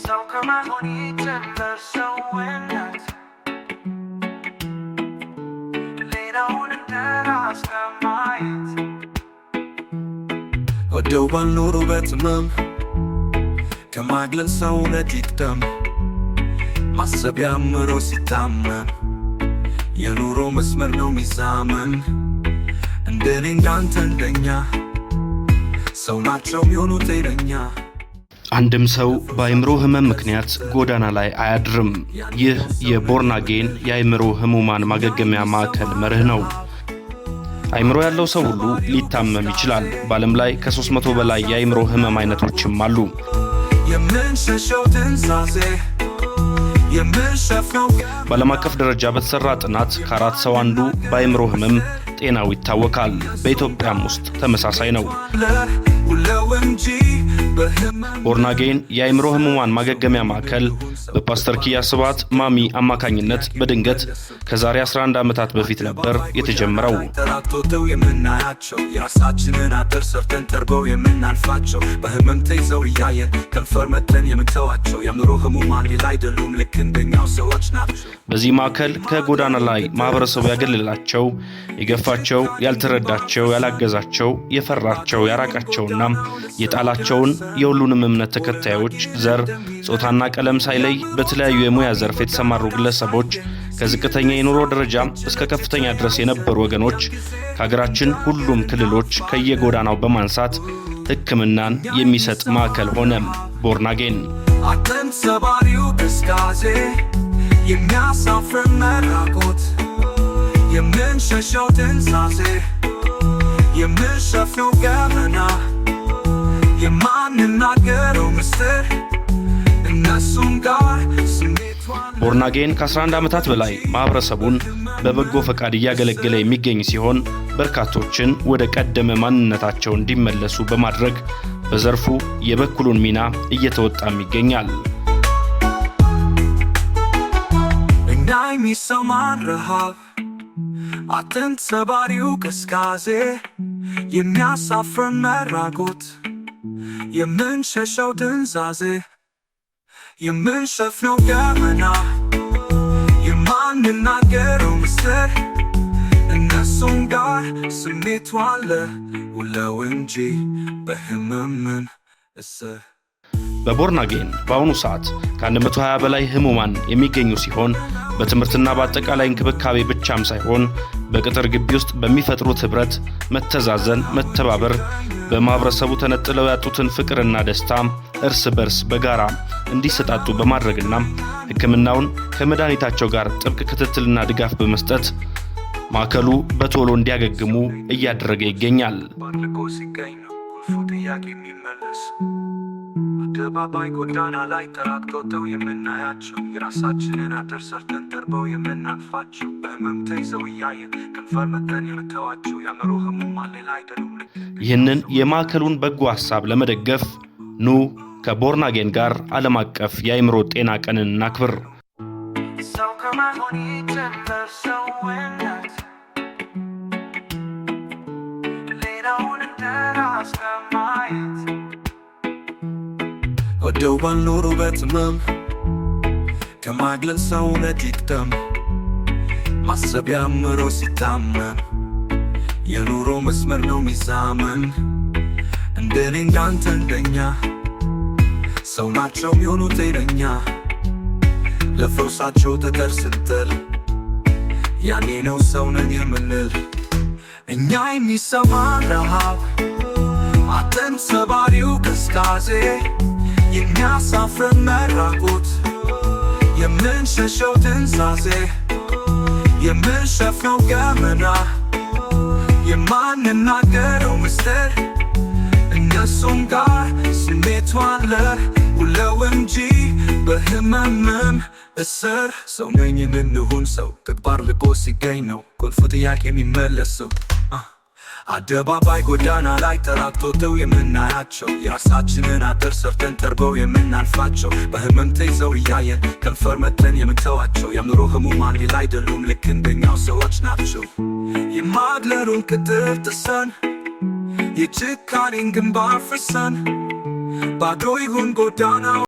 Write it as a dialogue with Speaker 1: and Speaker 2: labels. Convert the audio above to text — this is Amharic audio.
Speaker 1: ሰው ከመሆን ይጀምር ሰውነት፣ ሌላውን እንደ ራስ ከማየት።
Speaker 2: ወደው ባልኖሩበት ህመም ከማግለል ሰውነት ይቅደም። ማሰቢያ አእምሮ ሲታመም የኑሮ መስመር ነው ሚዛመን። እንደኔ እንዳንተ እንደኛ ሰው ናቸው የሚሆኑ ጤነኛ።
Speaker 3: አንድም ሰው በአእምሮ ህመም ምክንያት ጎዳና ላይ አያድርም። ይህ የ Born Again የአእምሮ ህሙማን ማገገሚያ ማዕከል መርህ ነው። አእምሮ ያለው ሰው ሁሉ ሊታመም ይችላል። በዓለም ላይ ከ300 በላይ የአእምሮ ህመም አይነቶችም አሉ።
Speaker 2: የምንሸሸው ትንሳኤ፣ የምንሸፍነው
Speaker 3: በዓለም አቀፍ ደረጃ በተሰራ ጥናት ከአራት ሰው አንዱ በአእምሮ ህመም ጤናው ይታወካል። በኢትዮጵያም ውስጥ ተመሳሳይ ነው።
Speaker 2: ውለው እንጂ በህመም
Speaker 3: Born Again የአእምሮ ህሙማን ማገገሚያ ማዕከል በፓስተር ኪያ ስብሐት ማሚ አማካኝነት በድንገት ከዛሬ 11 ዓመታት በፊት ነበር የተጀመረው።
Speaker 2: ተራክቶተው የምናያቸው፣ የራሳችንን አጥር ሰርተን ተርበው የምናልፋቸው፣ በህመም ተይዘው እያየን ከንፈር መተን የምንተዋቸው የአእምሮ ህሙማን ሌላ አይደሉም፣ ልክ እንደኛው ሰዎች ናቸው።
Speaker 3: በዚህ ማዕከል ከጎዳና ላይ ማህበረሰቡ ያገለላቸው፣ የገፋቸው፣ ያልተረዳቸው፣ ያላገዛቸው፣ የፈራቸው፣ ያራቃቸውና የጣላቸውን የሁሉንም እምነት ተከታዮች ዘር፣ ጾታና ቀለም ሳይለይ በተለያዩ የሙያ ዘርፍ የተሰማሩ ግለሰቦች፣ ከዝቅተኛ የኑሮ ደረጃ እስከ ከፍተኛ ድረስ የነበሩ ወገኖች ከሀገራችን ሁሉም ክልሎች ከየጎዳናው በማንሳት ሕክምናን የሚሰጥ ማዕከል ሆነ Born Again።
Speaker 2: አጥንት ሰባሪው ቅዝቃዜ፣ የሚያሳፍር መራቆት፣ የምንሸሸው ትንሳኤ፣ የምንሸፍነው ገመና፣ የማንናገረው ምስጢር እነሱም ጋር ስሜቷን
Speaker 3: Born Again ከ11 ዓመታት በላይ ማህበረሰቡን በበጎ ፈቃድ እያገለገለ የሚገኝ ሲሆን በርካቶችን ወደ ቀደመ ማንነታቸው እንዲመለሱ በማድረግ በዘርፉ የበኩሉን ሚና እየተወጣም ይገኛል።
Speaker 2: እኛ የሚሰማን ረሃብ፣ አጥንት ሰባሪው ቅዝቃዜ፣ የሚያሳፍር መራቆት፣ የምንሸሸው ድንዛዜ፣ የምንሸፍነው ገመና፣ የማንናገረው ምስጢር እነሱም ጋር ስሜቱ አለ ውለው እንጂ በህመምን እስር።
Speaker 3: በ Born Again በአሁኑ ሰዓት ከ120 በላይ ህሙማን የሚገኙ ሲሆን በትምህርትና በአጠቃላይ እንክብካቤ ብቻም ሳይሆን በቅጥር ግቢ ውስጥ በሚፈጥሩት ህብረት፣ መተዛዘን፣ መተባበር በማህበረሰቡ ተነጥለው ያጡትን ፍቅርና ደስታ እርስ በርስ በጋራ እንዲሰጣጡ በማድረግና ሕክምናውን ከመድኃኒታቸው ጋር ጥብቅ ክትትልና ድጋፍ በመስጠት ማዕከሉ በቶሎ እንዲያገግሙ እያደረገ ይገኛል።
Speaker 2: ባድርጎ ሲገኝ ነው ቁልፉ ጥያቄ የሚመለስ። አደባባይ ጎዳና ላይ ተራክቶተው የምናያቸው፣ የራሳችንን አጥር ሰርተን ተርበው የምናልፋቸው፣ በህመም ተይዘው እያየን ከንፈር መተን የምንተዋቸው የአእምሮ ህሙማን ሌላ አይደሉም፣ ልክ
Speaker 3: ይህንን የማዕከሉን በጎ ሐሳብ ለመደገፍ ኑ ከ Born Again ጋር ዓለም አቀፍ የአእምሮ ጤና ቀንን እናክብር።
Speaker 1: ሰው ከመሆን ይጀምር ሰውነት፣ ሌላውን እንደ ራስ ከማየት።
Speaker 2: ወደው ባልኖሩበት ህመም ከማግለል ሰውነት ይቅደም። ማሰቢያ አእምሮ ሲታመም የኑሮ መስመር ነው ሚዛመን። እንደኔ እንዳንተ እንደኛ ሰው ናቸው የሚሆኑ ጤነኛ። ለፈውሳቸው ጠጠር ስንጥል ያኔ ነው ሰው ነን የምንል። እኛ የሚሰማን ረሃብ፣ አጥንት ሰባሪው ቅዝቃዜ፣ የሚያሳፍር መራቆት፣ የምንሸሸው ትንሳኤ፣ የምንሸፍነው ገመና፣ የማንናገረው ምስጢር እነሱም ጋር ስሜቱ አለ ውለው እንጂ በህመምም እስር። ሰው ነኝ የምንሆን ሰው ተግባር ልቆ ሲገኝ ነው ቁልፉ ጥያቄ የሚመለሰው። አደባባይ ጎዳና ላይ ተራክቶተው የምናያቸው፣ የራሳችንን አጥር ሰርተን ተርበው የምናልፋቸው፣ በህመም ተይዘው እያየን ከንፈር መተን የምንተዋቸው የአእምሮ ህሙማን ሌላ አይደሉም፣ ልክ እንደኛው ሰዎች ናቸው። የማግለሉን ቅጥር ጥሰን፣ የጭካኔን ግንባር ፍርሰን፣ ባዶ ይሁን ጎዳናው።